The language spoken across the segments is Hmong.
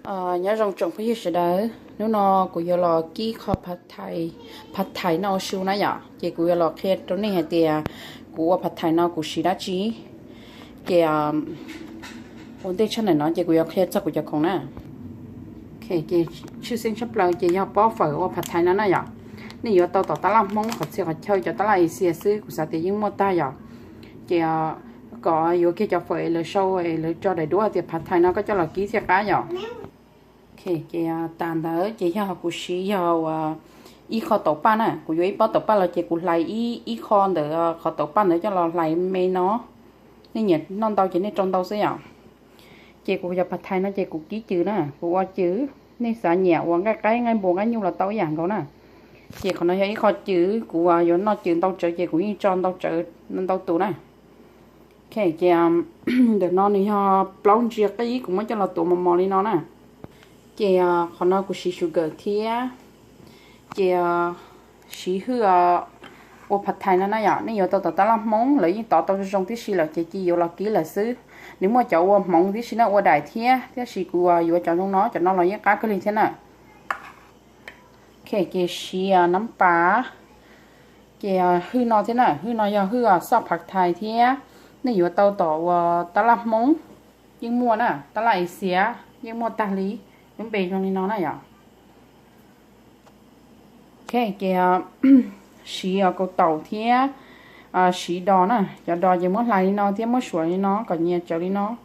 Nyob zoo tsoom phooj ywg sawv daws, hnub no kuv yuav los kib qho phav thais no ua su na yom. Ces kuv yuav los qhia rau nej hais tias kuv ua phav thais no kuv siv dab tsi. Ces ua ntej tshaj ntawm no ces kuv yuav qhia txog kuv cov khoom na. Ces tshwj xeeb tshaj plaws ces yog pob fawm ua phav thais no na yom. Nej yuav tau tom tab laj Hmoob qhov txhia qhov chaw, cov tab laj Asia xwb kuv xav tias yeej muaj tag yom. Ces kom yuav kiag cov fawm es lawv sau es lawv tso daim duab tias phav thais no koj coj los kib thiaj qab yom. Ces tas ntawd ces yog kuv siv yog ua ib qho taum paj na, kuv yuav ib pob taum paj los ces kuv hlais ib ib qho ntawm qhov taum paj ntawd coj los hlais me no. Nej nyiam noj ntau ces nej rau ntau xwb yom. Ces kuv cov phav thais no ces kuv kib cws na, kuv ua cws, nej xav nyiam ua nqaij qaib nqaij npua nqaij nyuj los tau ib yam nkaus na. Ces qhov no yog ib qho cws, kuv yuav noj cws ntau tsawv ces kuv yeej tso ntau tsawv ntau tus na. Ces ntawm no nws yog plaub ntsiav qib kuv muab coj los tuav mos mos li no na. Ces qhov no kuv siv sugar thiab. Ces siv hwj ua phav thais no na yom, nej yuav tau tom tab laj Hmoob lawv yeej tov tau zoo zoo tib si lawm ces cia yuav los kib lawm xwb. Nws muaj cov ua hmoov tib si na, ua daim thiab, tab sis kuv yuav cov zoo no, cov no los yeej qab kawg li thiab na. Ces siv nab pas, ces hwj no thiab na, hwj no yog hwj xoj phav thais thiab. Nej yuav tau tom uas tab laj Hmoob yeej muaj na, tab laj Asia yeej muaj tag li, lub npe zoo li no na yom. Ces siv kaus taum thiab siv dos na, cov dos ces muab hlais li no thiab muab suav li no kom nyias tsaws li no.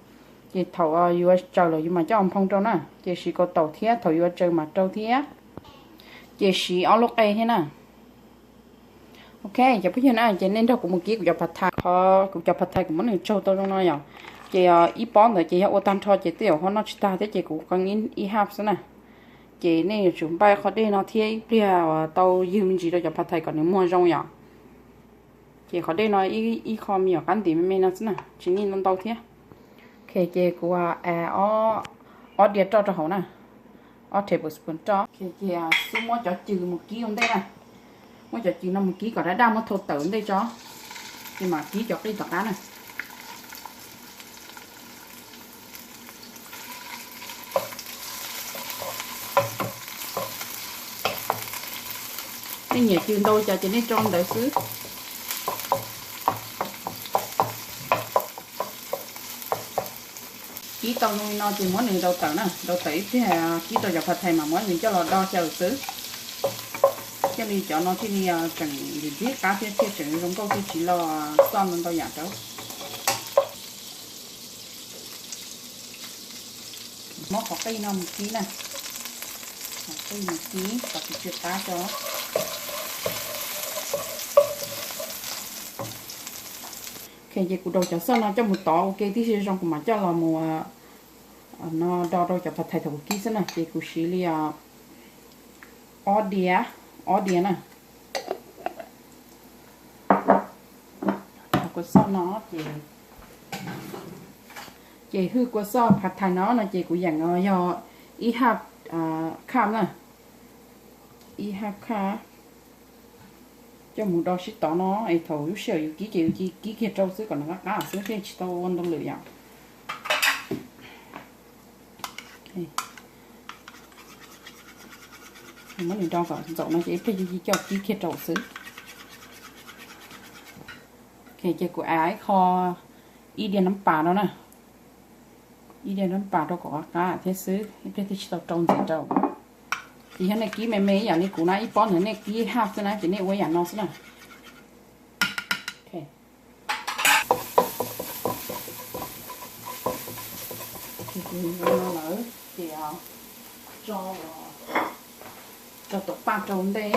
Ces thaum yuav tsaws lawm yus mam coj nphoo rau na, ces siv kaus taum thiab thaum yuav tsaws mam rau thiab. Ces siv ob lub qe thiab na. Ok, cov phooj ywg na, ces nej nrog kuv mus kib kuv cov phav thais, qhov kuv cov phav thais kuv muab nws tsaug tau zoo no yom. Ces ib pob ntawd ces yog ua tag nrho ces tej zaum ho noj tsis tag thiab ces kuv qee ib half xwb na. Ces nej yuav tsum npaj qhov dej no thiab ib pliag uas tau ywg me ntsis rau cov phav thais kom nws muag zoo yom. Ces qhov dej no ib qho me nyuam qab ntim me me no xwb na, tsis need ntau ntau thiab. Ok, ces kuv add ob diav roj rau hauv na, ob tablespoon roj. Ces xub muab cov cws mus kib ua ntej na, muab cov cws no mus kib kom daj daj muab thau tawm ntej tso, ces mam kib cov qij tom qab na. Nej nyiam cws ntau cas ces nej rau ntawd xwb. Kib tau zoo li no ces muab nws daus tawm na, daus tawm ib pliag kib rau cov phav thais mas muab nws coj los do xyaw xwb. Thiaj li cov no thiaj li tseem ntxim qab thiab thiaj tseem zoo nkauj thiab tsis lo xoj ntau ntau yam rau. Muab qhov qij no mus kib na, qhov qij mus kib kom tsis tsw qab tso. Ok, ces kuv daus cov xoj no coj mus tov ua ke tib si zoo kuv mam coj los mus no do rau cov phav thais thaum kuv kib xwb na. Ces kuv siv li ob diav, ob diav na. Cov kua xoj no ces, ces hwj kua xoj phav thais no no ces kuv yeem yog ib hab cup na, ib hab cup coj mus do sib tov no es thaum lub sij hawm yus kib ces yus cia kib kiag rau xwb kom nws qab qab xwb thiaj tsis tau ua ntau lwm yom. Muab nws do kom ntxaum no ces ib pliag yus cia coj kib kiag rau xwb. Ok, ces kuv add ib qho ib diav nab pas rau na, ib diav nab pas rau kom qab qab thiab xwb, ib pliag thiaj tsis tau rau ntxiv rau. Ces yog nej kib me me ib yam li kuv na, ib pob ntawd nej kib haj xwb na ces nej ua ib yam no xwb na. Ces kuv ua no lawm ces tso, tso tom paj rau ntej.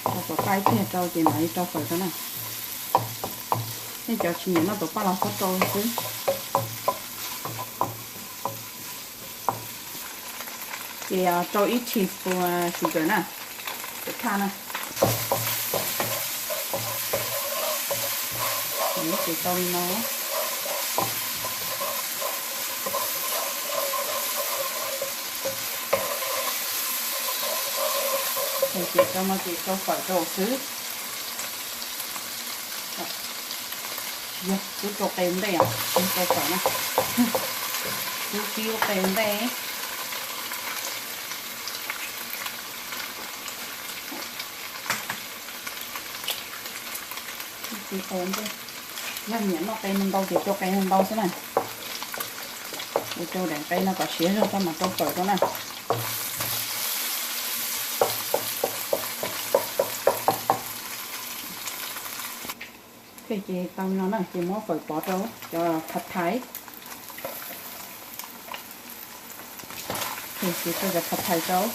Tso tom paj ib pliag rau ces mam li rau fawm rau na. Nej cov tsis nyiam noj tom paj los txhob rau xwb. Ces rau ib teaspoon sugar na, sugar na. Ces rau li no. Ces rau no ces rau fawm rau xwb. Yog, twb rau qe ua ntej os, twb rau fawm na. Twb pib ua qe ua ntej. Twb pib qe ua ntej. Yog nyiam noj qe ntau ces rau qe ntau xwb na. Ua rau daim qe no kom siav zog tso mas rau fawm rau na. Ces tau no na ces muab fawm pov rau cov phav thais. Ces tau cov phav thais rau.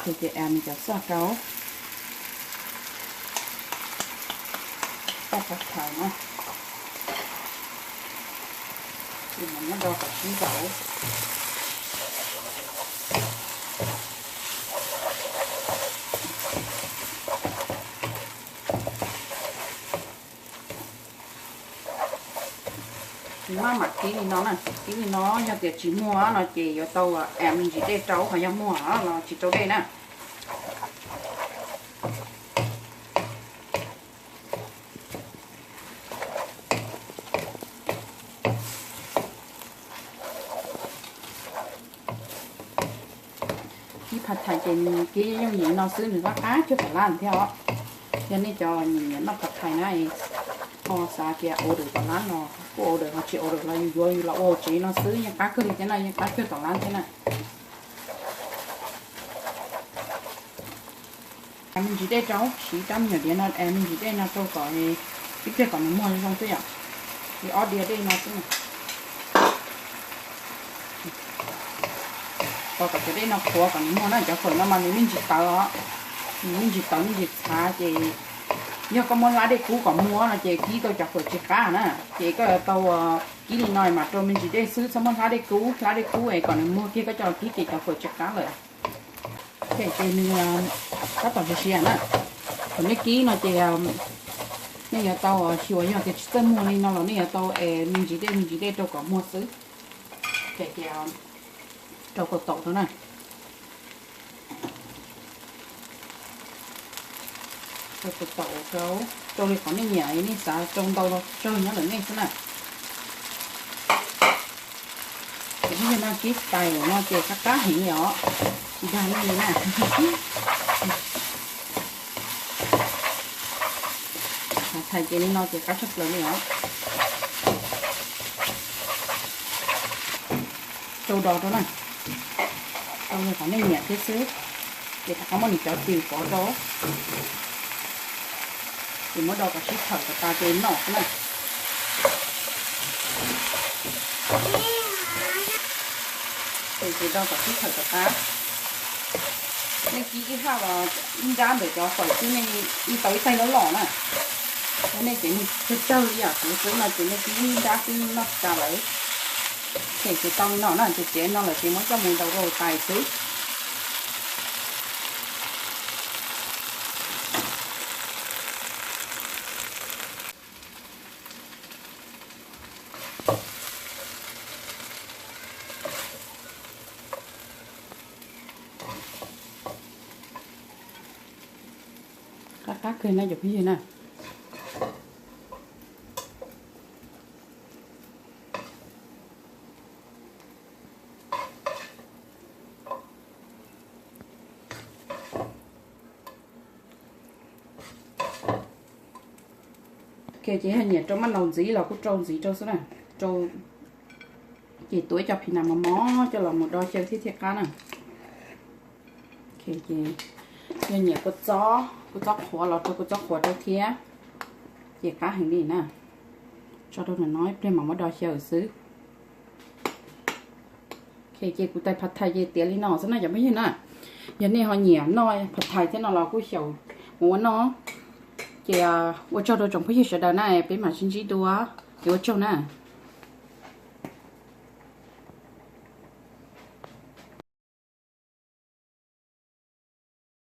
Ces add nws cov xoj rau. Tau phav thais na. Ces mam muab do kom sib nraus. Maj mam kib li no na, kib li no, yog tias tsis muag no ces yuav tau add me ntsis dej rau, ho yog muag los tsis rau dej na. Kib phav thais ces nws kib yooj yim no xwb, nws qab qab cuag tom lab thiab os. Yog nej cov nyiam nyiam noj phav thais na, ho xav tias order tom lab los kuj order, ho tsis order los yus yuav yus los ua hauv tsev no xwb yeej qab kawg li thiab na, yeej qab cuag tom lab thiab na. Add me ntsis dej rau, siv rab me nyuam diav no add me ntsis dej no rau kom, ib pliag kom nws muag zoo xwb yom. Li ob diav dej no xwb. Tos kom cov dej no qhuav kom nws muag na, cov fawm no mas nws me ntsis tawv os, nws me ntsis tawv me ntsis txhav ces yog koj muab hlab dej kub kom muag no ces kib tau cov fawm tsis qab na. Ces koj yuav tau kib li no mas rau me ntsis dej xwb, txhob muab hlab dej kub, hlab dej kub es kom nws muag kiag koj coj los kib ces cov fawm tsis qab lawm. Ces nws tab tom siav siav na. Thaum nej kib no ces nej yuav tau, xyuas yog tias tsis txawj muag li no los nej yuav tau es me ntsis dej me ntsis dej rau kom muag xwb. Ces rau tau taum rau na. Rau tau taum rau, rau li qhov nej nyiam, nej xav rau ntau los tsawg nyob ntawm nej xwb na. Ces phooj ywg, no kib tais no ces qab qab heev li os, dag nej li na. Phav thais ces li no ces qab tshaj plaws li os. Rau do rau na, rau li qhov nej nyiam thiab xwb. Ces rov qab muab nws cov tis pov rau, ces muab do kom sib thawm kom tas ces noj xwb na. Ces do kom sib thawm kom tas. Nej kib ib haj los ib nrab ntawm cov fawm xwb, nej ib tau ib taig loj loj na. Yog nej ces nws tsawg tsawg li yam kuv xwb no ces nej kib ib nrab xwb noj tsis tas lawm. Ces tau li no na, ces tiav no lawm ces muab coj mus ntaus rau tais xwb. Qab qab kawg na cov phooj ywg na. Ces yog nyiam rau maj nau ntxiv los kuj rau ntxiv rau xwb na. Rau ces tuav ib co phim nas mos mos coj los mus do xyaw thiab thiaj qab na. Yog nyiam kua txob, kua txob qhuav los rau kua txob qhuav rau thiab, ces qab heev li na. Tso rau ntawm no ib pliag mam muab do xyaw xwb. Ces kuv tais phav thais ces tiav li no xwb na cov phooj ywg na. Yog nej ho nyiam noj phav thais thiab no los kuj xyaum mus ua noj. Ces ua tsaug rau tsoom phooj ywg sawv daws na, peb mam sib ntsib dua. Ces ua tsaug na.